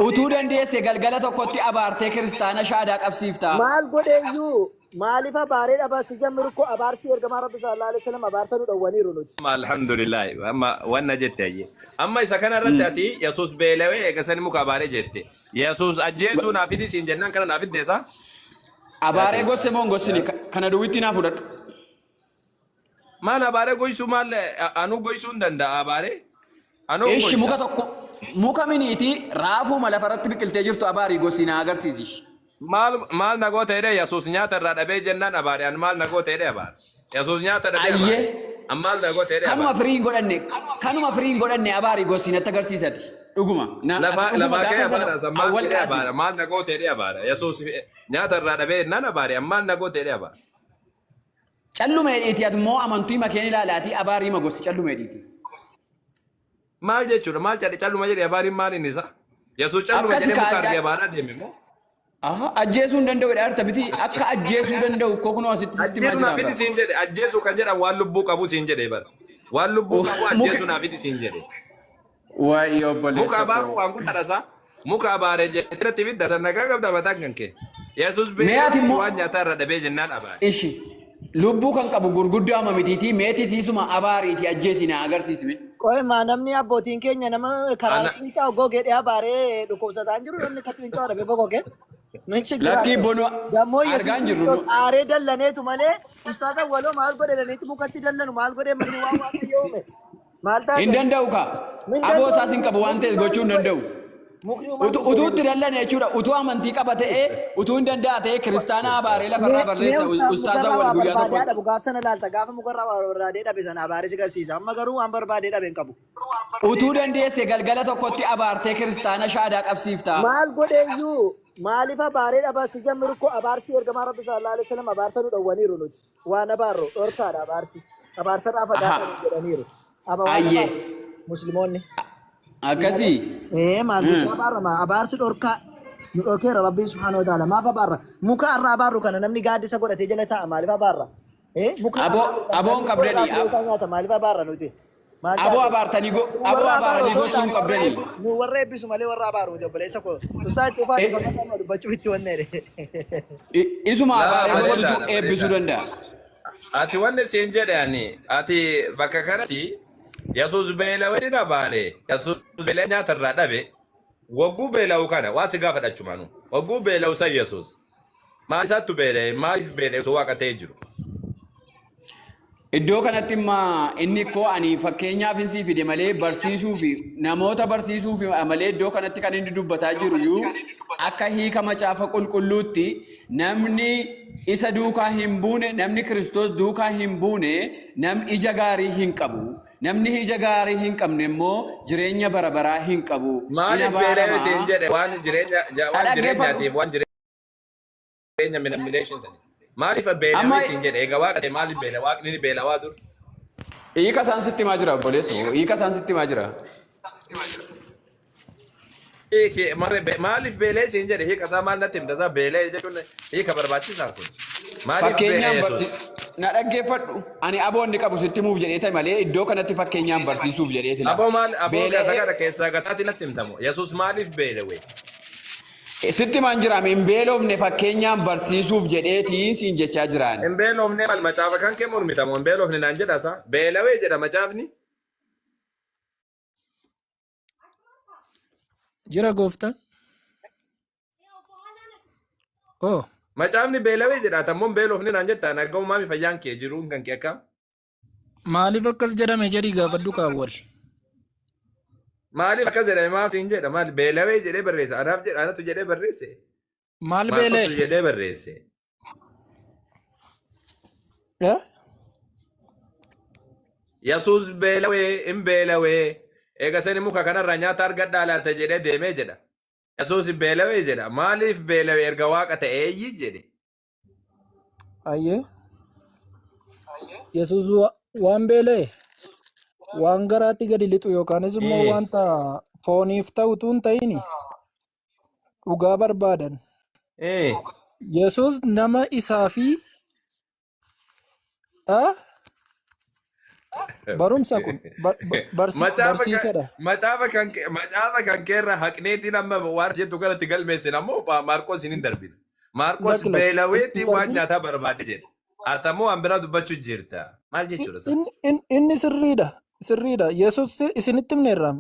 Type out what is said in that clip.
Utuu dandeesse galgala tokkotti abaartee kiristaana shaadaa qabsiifta. Maal godheeyyuu maaliif abaaree dhaba si jammiru koo abaarsi ergamaa rabbi sallallahu alaihi wasallam abaarsa nu dhowwaniiru nuti. Amma alhamdulillah amma wanna jette ayye. Amma isa kana irratti ati Yesuus beelawee eegasani muka abaaree jette. Yesuus ajjeesuu naaf fidi siin jennaan kana naaf fidde isaa? Abaaree gosse moo hin gossine? Kana duwwitti naa fudhadhu. Maal abaaree goysuu maal anuu goysuu hin danda'a abaaree? Anuu hin Ishi muka goysa. tokko muka miniiti raafuma lafarratti biqiltee jirtu abaarii gosi naa agarsiisi. Maal maal na goota jedhee Yesuus nyaata irraa dhabee jennaan abaare an maal na goota jedhee abaare. Yesuus nyaata dhabee abaare. Ayyee An maal na goota jedhee kanuma abaare. firii hin godhanne kanuma firii hin godhanne abaarii gosi natti agarsiisati. Dhuguma na ati Lafaa dhuguma lafaa kee gaafa sana abaara san maal awwal jedhee qaasim. abaara maal na goota jedhee abaara. Yesuus nyaata irraa dhabee jennaan abaare an maal na goota jedhee abaara. Calluma jedhiiti ati immoo amantii makeen ilaalaatii abaarii ma gosi calluma jedhiiti. Maal jechuudha? Maal cadhe calluma jedhe abaariin maal inni isaa? Yesuus calluma Akkasi jedhee muka kaa argee abaaraa deeme moo? Aha, ajjeesuu hin danda'u jedha harta miti akka ajjeesuu danda'u koo kunoo asitti sitti himaa Ajjeesuu jira naaf fidi bara. siin jedhe. Ajjeesuu kan jedhan waan lubbuu qabu siin jedhe bara. Waan lubbuu qabu Muka ajjeesuu naaf fidi siin jedhe. waa'ee Muka obboleessa abaaruu koo. waan guddaadha isaa. Muka abaare jedhetti fidda san nagaa qabda mataan kan kee. Yesuus Mee beela'ee ati immoo waan nyaataa irra dhabee jennaan abaare. ishi lubbuu kan qabu gurguddaa amma mitiitii meetii tiisuma abaariitii ajjeesi naa agarsiisme. Qoy maa namni abbootiin keenya nama karaa Ana fincaa'u gogee dhiyaa baaree dhukkubsataa hin jiru namni akkatti fincaa'u dhabee gogoge. Min Lakkii chiggiraate. bonu Dammoo Yesuus argaa hin jirru Kiristoos nu. aaree dallaneetu malee ustaaza waloo maal godhe jedhaniitti mukatti dallanu maal godhe manni waan waaqayyo uume. Maal Hin taate? danda'u kaa. Min Aboo danda'u isaas hin qabu waan mukni ta'eef maal gochuu hin godhe? danda'u. Mukni maal Utuu godhe? itti dallane jechuudha. Utuu amantii qaba ta'ee, utuu hin danda'a ta'ee kiristaana abaaree lafarraa Mee barreessa ustaaz ustaaza mukarraa wal waa guyyaa barbaadee tokkotti. dhabu gaaf sana laalta gaafa mukarraa waa barbaadee dhabe sana abaaree si garsiisa amma garuu waan barbaadee dhabe hin qabu. Utuu dandeesse galgala tokkotti abaartee kiristaana shaadaa qabsiifta. Maal godheeyyuu maaliif abaaree dhaba si jammiru koo abaarsi ergamaa rabbi sallallahu alaihi wasallam abaarsa nu dhowwaniiru nuti waan abaarru dhorkaadha abaarsi abaarsa irraa Aha. fagaadhaa nu jedhaniiru aba waan Ayyee. abaarru miti musliimoonni. Akkasii. Ee maal gochaa abaarra abaarsi dhorkaa nu dhorkeera rabbiin subhaanahu wa ta'ala maaf abaarra muka har'a abaarru kana namni gaaddisa godhatee jala taa'a maaliif abaarra ee muka Aboo abaarru kana aboon namni qorraa qabdanii. firee isaa nyaata maaliif abaarra nuti maal Aboo taate abaartanii go nu aboo warra abaaru abaaranii osoo hin gossuu hin taane warra qabdanii. eebbisu nu warra eebbisu malee warra abaaru miti obboleessa koo ustaa itti ufaati Eh, bakka kana dubbachuuf itti wanne jedhe. Isuma Laa abaaree gossutu bareedaadha eebbisuu bareedaadha. danda'a. Ati wanni siin jedhe ani ati bakka kanatti Yesuus beelawee abaare Yesuus beelawee nyaata irraa dhabe wagguu beela'u kana waan si gaafadha achumaanu wagguu beela'u san Yesuus maal isaattu beela'e maaliif beela'e osoo waaqa ta'ee jiru. Iddoo kanatti immaa inni koo ani fakkeenyaaf hin sii fide malee barsiisuu fi namoota barsiisuu fi malee iddoo kanatti kan inni dubbataa jiru iyyuu akka hiika macaafa qulqulluutti namni isa duukaa hin buune namni Kiristoos duukaa hin buune namni ija gaarii hin qabu. Namni ija gaarii hin qabne immoo jireenya bara baraa hin qabu. Hin Maaliif beela'e abaarama. siin jedhe waan jireenya waan Dhaggeeffadhu. jireenyaatiif waan jireenya minammination sani. Maaliif Amma beelawee siin jedhe egaa waaqa ta'e maaliif beela waaqni ni beelawaa dur. hiika isaan sitti himaa jira obboleessu. Hiika isaan sitti himaa jira. Hiiki marre maaliif beela'e siin jedhe hiika isaa maal natti himta isaa beela'e jechuun hiika barbaachisaa kun. Maaliif beela'e Fakkeenyaan Yesuus? barsi na dhaggeeffadhu. Ani aboo inni qabu sitti himuuf jedhee ta'e malee iddoo kanatti fakkeenyaan barsiisuuf jedheeti laa. Aboo maal aboo keessa Beela'ee gara keessaa gataati natti himtamu. Yesuus maaliif beela'e? sitti himaan jiraame hin beelofne fakkeenyaan barsiisuuf jedheeti siin jechaa jiraan. Hin beelofne maal macaafa kan kee mormitamu hin beelofne naan jedha isaa. Beela'ee jedha macaafni. Jira gooftaan. Oh, Macaafni beelawee jedha ati ammoo hin beelofne naan jetta nagaa umaami fayyaan kee jiruun kan kee akkam. maaliif akkas jedhame jedhii gaafadhu kaawwal. Maaliif akkas jedhame maaf siin jedha maal beelawee jedhee barreesse anaaf jedha anatu jedhee barreesse. Maal Maarqostu beela'e? jedhee barreesse. Eh? Yesuus beelawee hin beelawee eega sani muka kanarraa nyaata argadhaa laata jedhee deemee jedha. Yesuus beelawee jedha maaliif beelawee erga waaqa ta'eeyyi jedhe. Ayyee. Yesuus waan beela'e waan garaatti gadi lixu yookaanis immoo Ee. wanta fooniif ta'u utuu hin ta'in dhugaa barbaadan. Ee. Yesuus nama isaa fi ah? Barumsa kun Macaafa kan barsiisadha. Macaafa kan keerra haqneetiin amma waan jettu kanatti galmeessin ammoo Maarqos hin darbine. Maarqos Lakki lakki beelaweetiin hin waan darbin. nyaataa barbaade jedha. Ati ammoo waan biraa dubbachuu jirta. Maal jechuudha sana? Inni sirriidha. Sirriidha. Yesus isinitti himneerra.